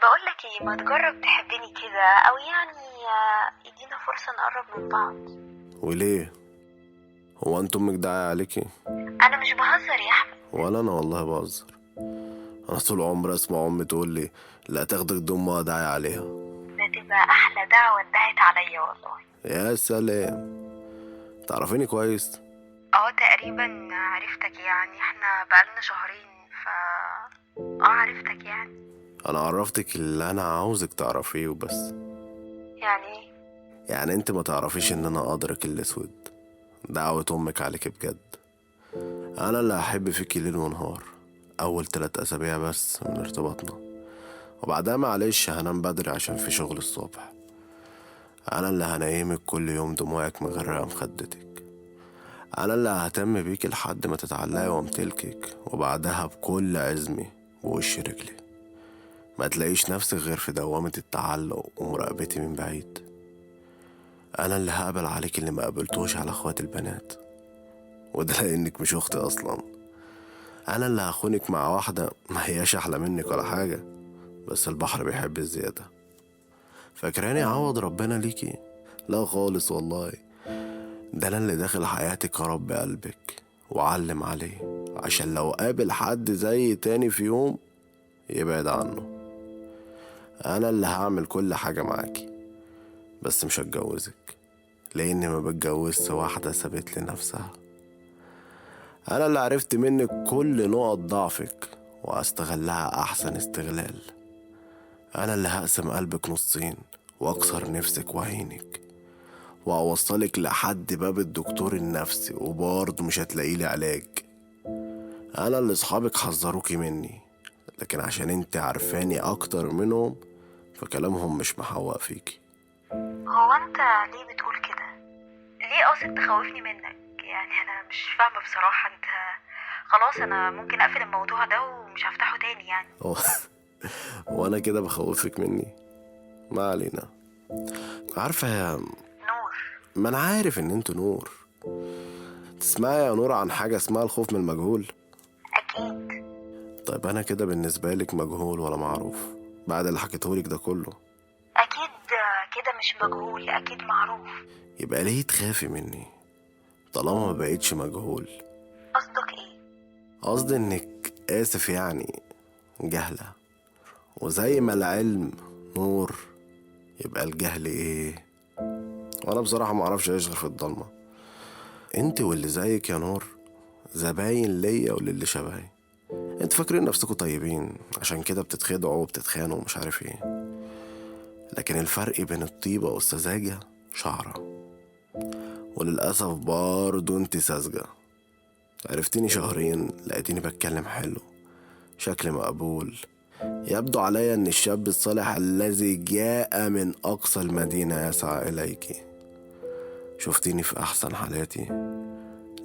بقولك ايه، ما تجرب تحبني كده، او يعني ادينا فرصة نقرب من بعض. وليه؟ هو انت امك داعية عليكي؟ انا مش بهزر يا احمد. ولا انا والله بهزر. انا طول عمري اسمع امي تقول لي لا تاخدك دمها داعية عليها. ده تبقى احلى دعوة اتدعت عليا والله. يا سلام، تعرفيني كويس؟ اه تقريبا عرفتك، يعني احنا بقالنا شهرين ف عرفتك يعني. انا عرفتك اللي انا عاوزك تعرفيه وبس. يعني ايه؟ يعني انت ما تعرفيش ان انا قدرك الاسود، دعوة امك عليك بجد. انا اللي هحب فيكي ليل ونهار اول 3 اسابيع بس من ارتباطنا، وبعدها معلش هنام بدري عشان في شغل الصبح. انا اللي هنيمك كل يوم دموعك مغرقة مخدتك. انا اللي ههتم بيك لحد ما تتعلقي وامتلكك، وبعدها بكل عزمي ووش رجلي ما تلاقيش نفسك غير في دوامة التعلق ومراقبتي من بعيد. انا اللي هقبل عليك اللي ما قابلتوش على اخوات البنات، وده لانك مش اختي اصلا. انا اللي هخونك مع واحدة ما هياش احلى منك ولا حاجة، بس البحر بيحب الزيادة. فاكراني عوض ربنا ليكي؟ لا خالص والله، ده انا اللي داخل حياتك يا رب قلبك وعلم عليه، عشان لو قابل حد زي تاني في يوم يبعد عنه. انا اللي هعمل كل حاجة معاكي، بس مش هتجوزك، لاني ما بتجوزش واحدة سابت لنفسها. انا اللي عرفت منك كل نقط ضعفك واستغلها احسن استغلال. انا اللي هقسم قلبك نصين واكسر نفسك وعينك، واوصلك لحد باب الدكتور النفسي وبرضه مش هتلاقيلي علاج. انا اللي اصحابك حذروكي مني، لكن عشان انت عارفاني اكتر منهم فكلامهم مش محوق فيكي. هو انت ليه بتقول كده؟ ليه قاصد تخوفني منك؟ يعني انا مش فاهمه بصراحه. انت خلاص انا ممكن اقفل الموضوع ده ومش هفتحه تاني يعني. وانا كده بخوفك مني؟ ما علينا. عارفه يا نور، ما انا عارف ان انت نور. تسمعي يا نور عن حاجه اسمها الخوف من المجهول؟ اكيد. طيب انا كده بالنسبه لك مجهول ولا معروف بعد اللي حكيتهولك ده كله؟ اكيد كده مش مجهول، اكيد معروف. يبقى ليه تخافي مني طالما ما بقيتش مجهول؟ قصدك ايه؟ قصدي انك اسف يعني جهله، وزي ما العلم نور يبقى الجهل ايه؟ وانا بصراحه ما اعرفش اعيش غير في الضلمه. انت واللي زيك يا نور زباين ليا وللي شبهي. انت فاكرين نفسكوا طيبين عشان كده بتتخدعوا وبتتخانوا ومش عارف ايه، لكن الفرق بين الطيبه والسذاجه شعره، وللاسف برضه انت ساذجه. عرفتيني شهرين لقيتيني بتكلم حلو، شكل مقبول، يبدو علي ان الشاب الصالح الذي جاء من اقصى المدينه يسعى اليك. شفتيني في احسن حالاتي،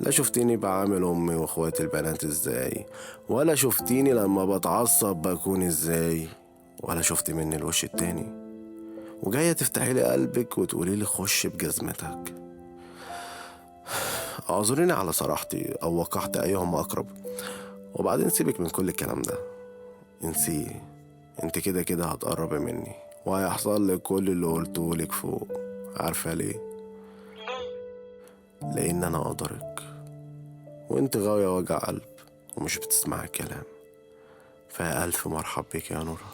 لا شفتيني بعامل امي واخواتي البنات ازاي، ولا شفتيني لما بتعصب بكون ازاي، ولا شفتي مني الوش التاني، وجايه تفتحي لي قلبك وتقولي لي خش بجزمتك. اعذريني على صراحتي او وقحت ايهما اقرب. وبعدين سيبك من كل الكلام ده، انسيه. انت كده كده هتقربي مني وهيحصل لك كل اللي قلتهولك فوق. عارفه ليه؟ ليه؟ لان انا قدرك، وانت غاوية وجع قلب ومش بتسمعي الكلام. فألف مرحب بيك يا نورة.